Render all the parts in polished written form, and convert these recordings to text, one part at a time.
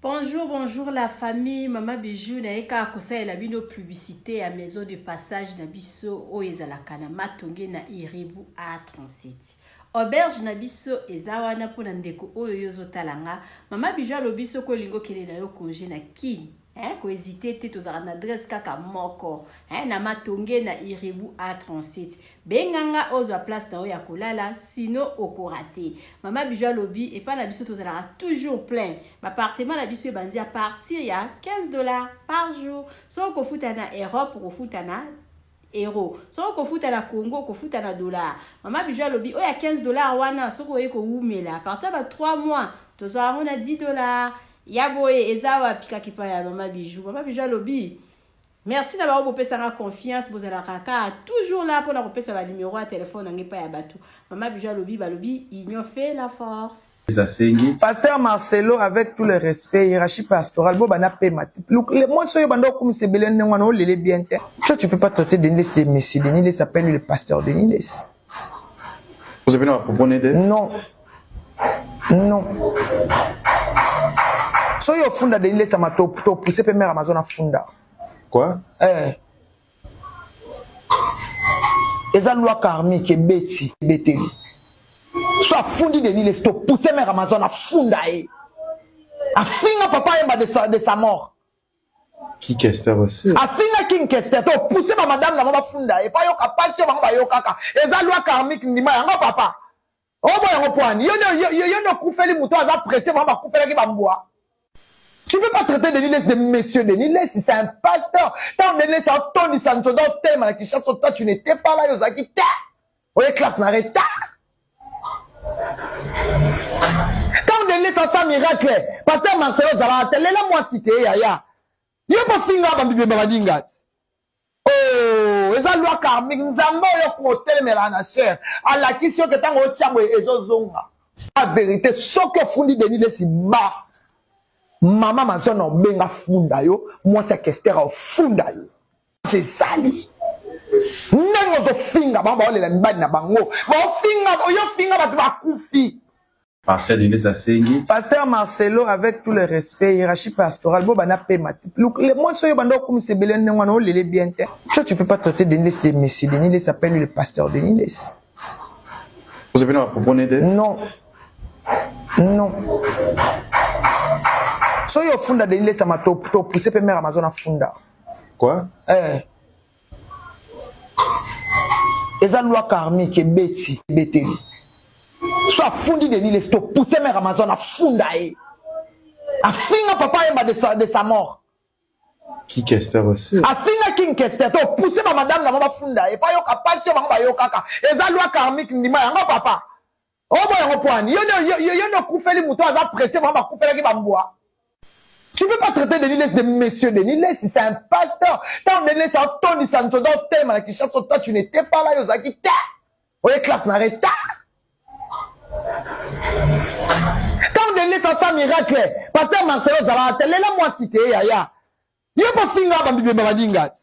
Bonjour, bonjour la famille, Mama Bijou naye kaka kosalela bino publicité ya maison de passage na biso oyo ezalaka na Matonge na Iribu A37. Auberge na biso eza wana mpona ndeko oyo yo ozotala nga. Mama Bijou alobi soki olingi okende na yo congé na Kin, eh, ko hésiter te, tozalaka na adresse kaka moko, eh, na Matonge na Iribu A37. Benga nga ozwa place na yo ya kolala, sinon okorate. Mama Bijou alobi epai na biso tozalaka toujours plein. Ba appartement na biso ebandi à partir ya 15 $ par jour. Soki okofuta na Europe, okofuta na euro. Soki okofuta na Congo, okofuta na dollar. Mama Bijou alobi oyo ya 15 $ wana soki oye kowumela à partir ya ba 3 mois tozwa yango na 10 $. Ya boye eza wapi kaka epai ya Mama Bijou. Mama Bijou alobi merci na bango bopesanga confiance, bozalaka kaka toujours là mpona kopesa ba numéro ya telefone nange epai ya bato. Mama Bijou alobi, balobi union fait la force. Asengi. Pasteur Marcelo, avec tout le respect, hiérarchie pastorale, bo bana pema. Moi, soyo bando okumisa ebele ndenge wana olele bien te. Toi, tu peux pas traiter Denis de monsieur. Denis s'appelle le pasteur Denis. Vous avez propos de Non. Non. Soyo ofunda Denis sama to to pousser pe mère Amazon afunda. Quoi? Eh. Eza loi karmique ebeti ebeteli. So afundi Denis Lessie, to pousser mère Amazon afunda ye. Afinga papa Yemba de sa mort. Qui Kester aussi. Afinga King Kester, to pousser ba madame na bango bafunda ye. Pa yoka pasi oyo bango bayokaka. Eza loi karmique, ndima yango papa. Obo yango poani. Yo nde yo nde okufeli moto aza pressé, bango bakufelaki bambwa. Tu peux pas traiter Denis Lessie de monsieur Denis Lessie, c'est un pasteur. Tant Denis Lessie atondisa nzoto otelema na Kinshasa, toi tu n'étais pas là, yo ozalaki te. Oye classe na retard. Tant Denis Lessie asa miracle, pasteur Marcelo ozalaka te, lela mwasi te yaya. Yo mpo finga bambibemba baninga ti. Oh, eza loi karmique, Nzambe oyo kotelemela na chair alakisi yo ke ntango otya boye ezozonga. La vérité, soki ofundi Denis Lessie ba mama Amazon obenga funda yo, mwasi ya Kester ofunda yo. Ezali ndenge ozofinga bango baolela mibali na bango, baofinga oyo finga bato bakufi. Pasteur Denis asengi. Pasteur Marcelo, avec tout le respect, hiérarchie pastorale, bo bana pema. Moi, soyo bando okumisa ebele ndenge wana olele bien te. Toi, tu peux pas traiter Denis de monsieur. Denis s'appelle le pasteur Denis. Vous avez propos de Non. Non. Soyo ofunda Denis sama to to pousser pe mère Amazon afunda. Quoi? Eh. Eza loi karmique ebeti ebeteli. So afundi Denis Lessie, to pousser mère Amazon afunda ye. Afinga papa Yemba de sa mort. Qui Kester aussi. Afinga King Kester, to pousser ba madame na bango bafunda ye. Pa yoka pasi oyo bango bayokaka. Eza loi karmique, ndima yango papa. Obo yango poani. Yo nde yo nde okufeli moto aza pressé, bango bakufelaki bambwa. Tu peux pas traiter Denis Lessie de monsieur Denis Lessie, c'est un pasteur. Tant Denis Lessie atondisa nzoto otelema na Kinshasa, toi tu n'étais pas là, yo ozalaki te. Oye classe na retard. Tant Denis Lessie asa miracle, pasteur Marcelo ozalaka te, lela mwasi te yaya. Yo mpo finga bambibemba baninga ti.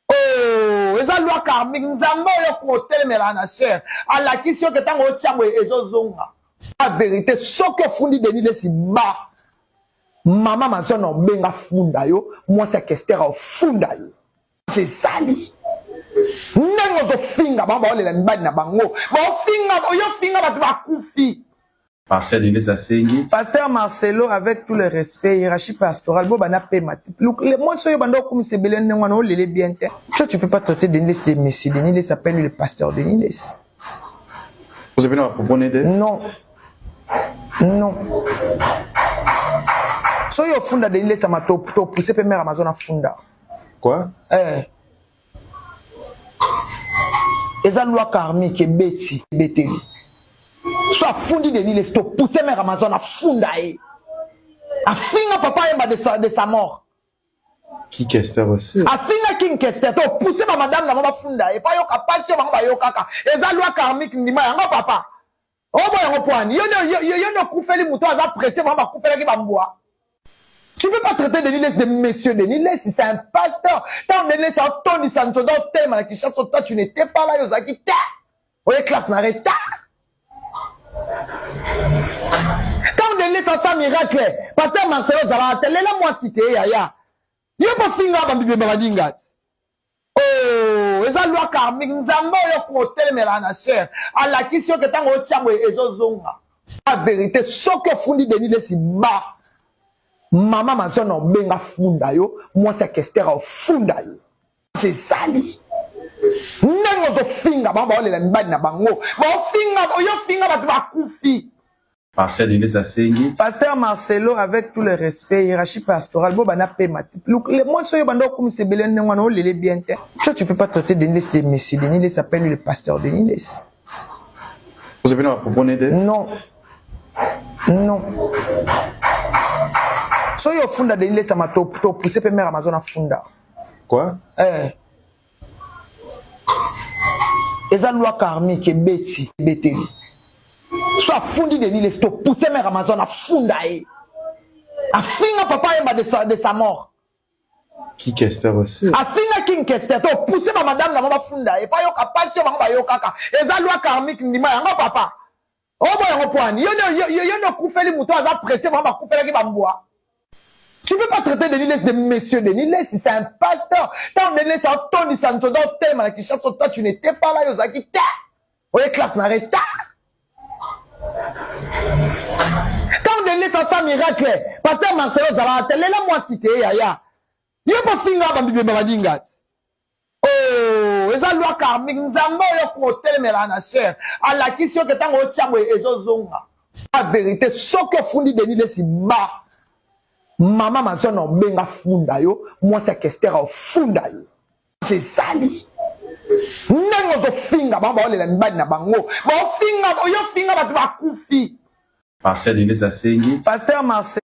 Oh, eza loi karmique, Nzambe oyo kotelemela na chair alakisi yo ke ntango otya boye ezozonga. La vérité, soki ofundi Denis Lessie ba mama Amazon obenga funda yo, mwasi ya Kester ofunda yo. Ezali ndenge ozofinga bango baolela mibali na bango, baofinga oyo finga bato bakufi. Pasteur Denis asengi. Pasteur Marcelo, avec tout le respect, hiérarchie pastorale, bo bana pema. Moi, soyo bando okumisa ebele ndenge wana olele bien te. Toi, tu peux pas traiter Denis de monsieur. Denis s'appelle le pasteur Denis. Vous avez propos de Non. Non. Soyo ofunda Denis sama to to pousser pe mère Amazon afunda. Quoi? Eh. Eza loi karmique ebeti ebeteli. So afundi Denis Lessie, to pousser mère Amazon afunda ye. Afinga papa Yemba de sa mort. Qui Kester aussi. Afinga King Kester, to pousser ba madame na bango bafunda ye. Pa yoka pasi oyo bango bayokaka. Eza loi karmique, ndima yango papa. Obo yango poani. Yo nde yo nde okufeli moto aza pressé, bango bakufelaki bambwa. Tu peux pas traiter Denis Lessie de monsieur Denis Lessie, c'est un pasteur. Tant Denis Lessie atondisa nzoto otelema na Kinshasa, toi tu n'étais pas là, yo ozalaki te. Oye classe na retard. Tant Denis Lessie asa miracle, Pasteur Marcelo ozalaka te lela mwasi te yaya. Yo mpo finga bambibemba baninga ti. Oh, eza loi karmique nzambe oyo kotelemela na chair alakisi yo ke ntango otya boye ezozonga la verité soki ofundi denis lesi ba mama mazona obenga funda yo mwasi ya kester ofunda yo ezali ndenge ozofinga bango baolela mibali na bango baofinga oyofinga bato bakufi Pasteur Denis asengi. Pasteur Marcelo avec tout le respect hiérarchie pastorale bo bana pema moi soyo banda okumisa ebele ndenge wana olele bien te. Toi tu peux pas traiter Denis de monsieur Denis s'appelle le pasteur Denis. Vous avez propos de Non. Non. Soyo ofunda Denis sama to to pousser pe mère Amazon afunda. Quoi? Eh. Eza loi karmique ebeti ebeteli. So afundi Denis Lessie to pousser mère Amazon afunda ye. Afinga papa yemba de sa, de sa mort. King Kester aussi. Afinga King Kester to pousser ba madame na bango bafunda ye. Pa yoka pasi oyo bango bayokaka. Eza loi karmique ndima yango papa. Obo yango poani. Yo yo yo yo okufeli moto aza pressé bango bakufelaki ba mbwa. Tu peux pas traiter Denis Lessie de monsieur Denis Lessie, c'est un pasteur. Tant Denis Lessie a tondi sa nzoto tellement na Kinshasa, toi tu n'étais pas là, yo zaki ta. Oye classe na retard. Tant Denis Lessie a sa miracle, pasteur Marcelo zala lela mwasi te yaya. Yo po finga ba bibemba baninga. Oh, eza loi karmique nzambe oyo kotelemela na chair alakisi yo ke ntango otya boye ezozonga la verité soki ofundi denis lesi ba mama mazona obenga funda yo mwasi ya kester ofunda yo ezali ndenge ozofinga bango baolela mibali na bango baofinga oyofinga bato bakufi Pasteur Denis asengi. Pasteur Marcel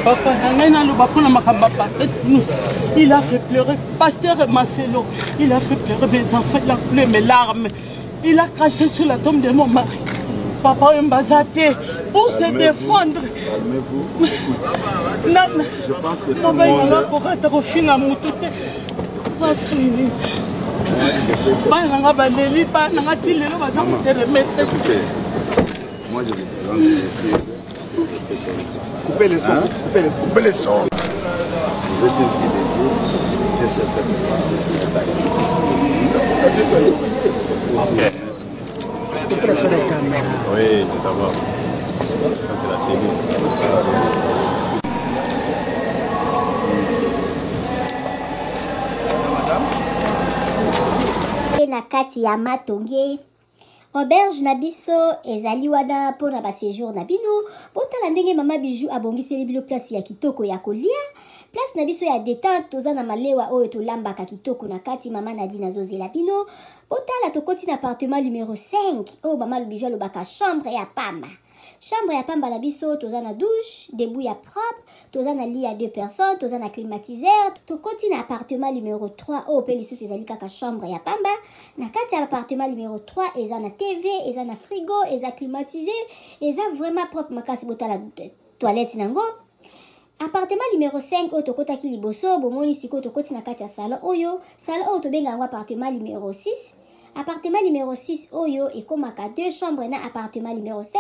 Papa, na ngai naloba mpona makambo ya Parfait Nous, il a fait pleurer Pasteur Marcelo, il a fait pleurer mes enfants, il a coulé mes larmes, il a craché sur la tombe de mon mari. Papa oyo mbaza te pour se défendre. Mobali na nga akokata kofinga motu te. Pasi bana na nga baleli bana na nga ti lelo baza kose remettre. Moi, je vous présente des excuses. Coupez les sons, hein? coupez, les, coupez les sons. Vous êtes une fille de Dieu. Qu'est-ce que c'est Ok. Coupez les sons des caméras. Oui, c'est d'abord. Ça, c'est la cellule. Na kati ya matonge auberge na biso ezali wana mpo na basejour na bino. Botala ndenge mama Bijou abongiseli bino place ya kitoko ya kolia, place na biso ya détente. Toza na malewa oyo tolambaka kitoko na kati. Mama Nadine azozela bino. Botala, tokoti na appartement numero 5 oyo mama Bijou alobaka chambre ya pamba. Chambre ya pamba na biso, toza na douche debout ya propre, toza na lit ya deux personnes, toza na climatiseur. Tokoti na appartement numero 3 oyo mpe lisusu ezali kaka chambre ya pamba. Na kati ya appartement numero 3 eza na TV, eza na frigo, eza climatisé, eza vraiment propre makasi. Botala toilette nango. Appartement numero 5 oyo tokotaki liboso, bomoni sikoyo tokoti na kati ya salon oyo. Salon oyo tobenga yango appartement numero 6. Appartement numero 6 oyo ekomaka deux chambres na appartement numero 5.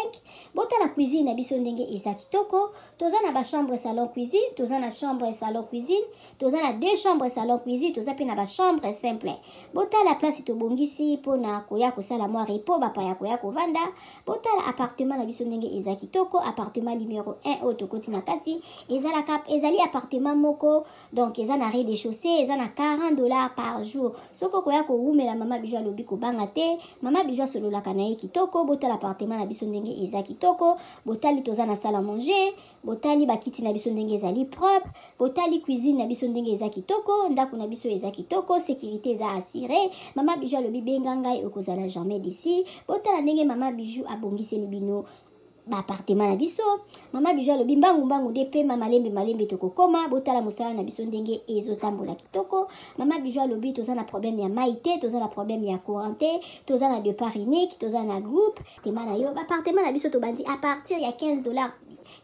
Botala cuisine na biso ndenge eza kitoko. Toza na bachambre salon cuisine, toza na chambre salon cuisine, toza na deux chambres salon cuisine, toza mpe na bachambre simple. Botala place tobongisi mpona koya kosala mwa repos, bapaya koya kovanda. Botala appartement na biso ndenge eza kitoko. Appartement numero 1 oyo tokoti na kati ezalaka ezali appartement moko, donc eza na rez-de-chaussée, eza na 40 $ par jour. Soki okoya kowumela, mama Bijou alobi kobanga te. Mama Bijou asololaka na ye kitoko. Botala appartement na biso ndenge eza kitoko. Botali, toza na salle à manger. Botali bakiti na biso ndenge ezali propre. Botali cuisine na biso ndenge eza kitoko. Ndako na biso eza kitoko, sécurité eza assuré. Mama Bijou alobi benga ngai, okozala jamais déçu. Botala ndenge mama Bijou abongiseli bino baappartement na biso. Mama Bijou alobi mbangu mbangu nde pema, malembe malembe tokokoma. Botala mosala na biso ndenge ezotambola kitoko. Mama Bijou alobi toza na problème ya mai te, toza na problème ya courant te, toza na départ unique, toza na groupe tema na yo. Baappartement na biso tobandi à partir ya 15 $,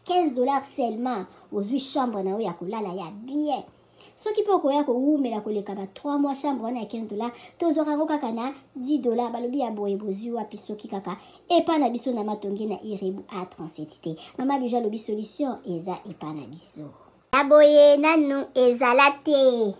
15 $ seulement, ozwi chambre na yo ya kolala ya bien. Soki mpe okoya kowumela koleka ba 3 mois, chambre wana ya 15 dollars tozwaka yango kaka na 10 dollars. Balobi ya boye bozwi wapi soki kaka epa na biso na Matonge na Irebu A37 te. Mama Bijou alobi solution eza epa na biso. Ya boye nanu ezala te.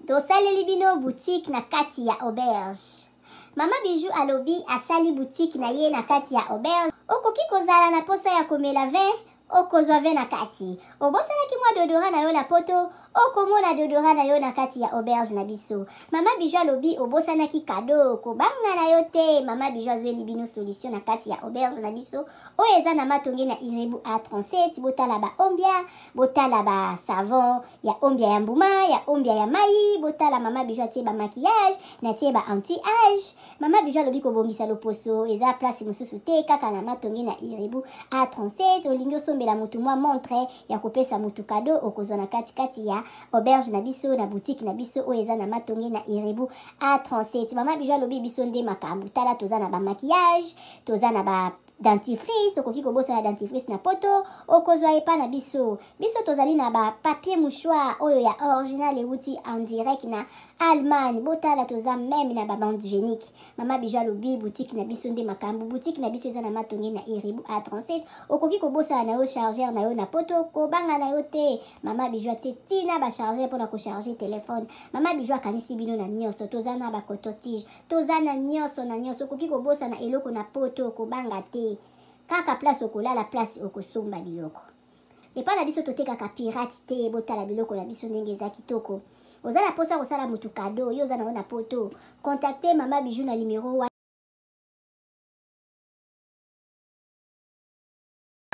Tosaleli bino boutique na kati ya auberge. Mama Bijou alobi asali boutique na ye na kati ya auberge. Okoki kozala na posa ya komela vin, okozwa vin na kati. Obosanaki mwa deodorant na yo na poto, okomona deodorant na yo na kati ya auberge na biso. Mama Bijou alobi obosanaki cadeau, kobanga na yo te. Mama Bijou azweli bino solution na kati ya auberge na biso oyo eza na Matonge na Irebu A37. Botala ba ombia, botala ba savon ya ombia ya mbuma, ya ombia ya mai, botala Mama Bijou atie ba maquillage, na tie ba anti-age. Mama Bijou alobi kobongisa loposo eza place mosusu te kaka na Matonge na Irebu A37. Olingi osombela mutu mwa montre ya kopesa mutu cadeau, okozwa na kati kati ya auberge na biso na boutique na biso oyo eza na Matonge na Irebu A37. Mama Bijou alobi biso nde makambo, tala toza na ba maquillage, toza na ba dentifrice, okoki kobosana dentifrice na poto, okozwa epa na biso. Biso tozali na ba papier mouchoir oyo ya original ewuti en direct na Allemagne. Botala toza meme na ba bande hygiénique. Mama Bijou alobi boutique na biso nde makambo, boutique na biso eza na Matonge na Irebu A37. Okoki kobosana na yo chargeur na yo na poto, kobanga na yo te. Mama Bijou atie tina ba chargeur pona ko charger téléphone. Mama Bijou akanisi bino na nyonso, toza na ba coton-tige, toza na nyonso na nyonso. Okoki kobosana eloko na poto, kobanga te. Kaka place okolala, place okosomba biloko. Epa na biso totekaka pirate te. Botala biloko na biso ndenge eza kitoko. Oza na posa kosala mutu cadeau, yo oza na yo na poto, contacte Mama Bijou na numero wa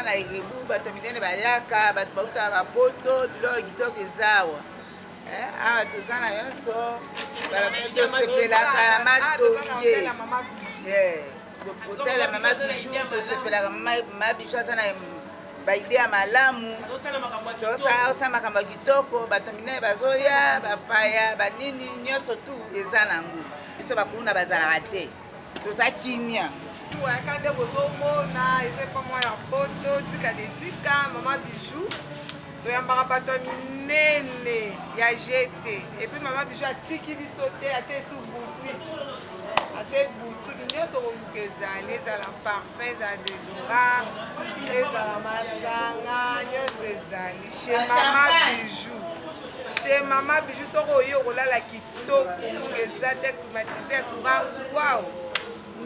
na Irebu. Bato minene bayaka, bato bautaka bapoto, biloko kitoko eza awa. Awa toza na nyonso, tosepelaka na Matonge kotala Mama Bijou, tosepelaka. Mama Bijou aza na baide ya malamu, tosala makambo ya kitoko, bato minene bazoya, bapaya banini, nyonso tu eza nango. Biso bakuluna bazalaka te, toza kimia. Wayaka nde bozomona eza epa mwa ya poto, tika de tika Mama Bijou. Toyambaka bato ya minene ya gt, epuis Mama Bijou atiki biso te, atie esu boutique, atie boutique nyonso koluka ezali, ezala parfum, ezala deodorant, ezala masanga, nyonso ezali chez Mama Bijou. Chez Mama Bijou soki oye okolala kitoko, ngunga eza te, climatiseur, courant, wow,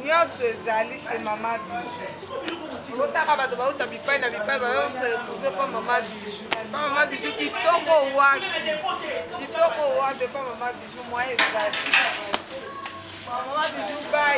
nyonso ezali chez Mama Bijou. Otaka bato bauta bipai na bipai, bayose retrouve pa Mama Bijou. Pa Mama Bijou kitoko wapi, kitoko wapi pa Mama Bijou, mwa ezali Mama Bijou. Bye.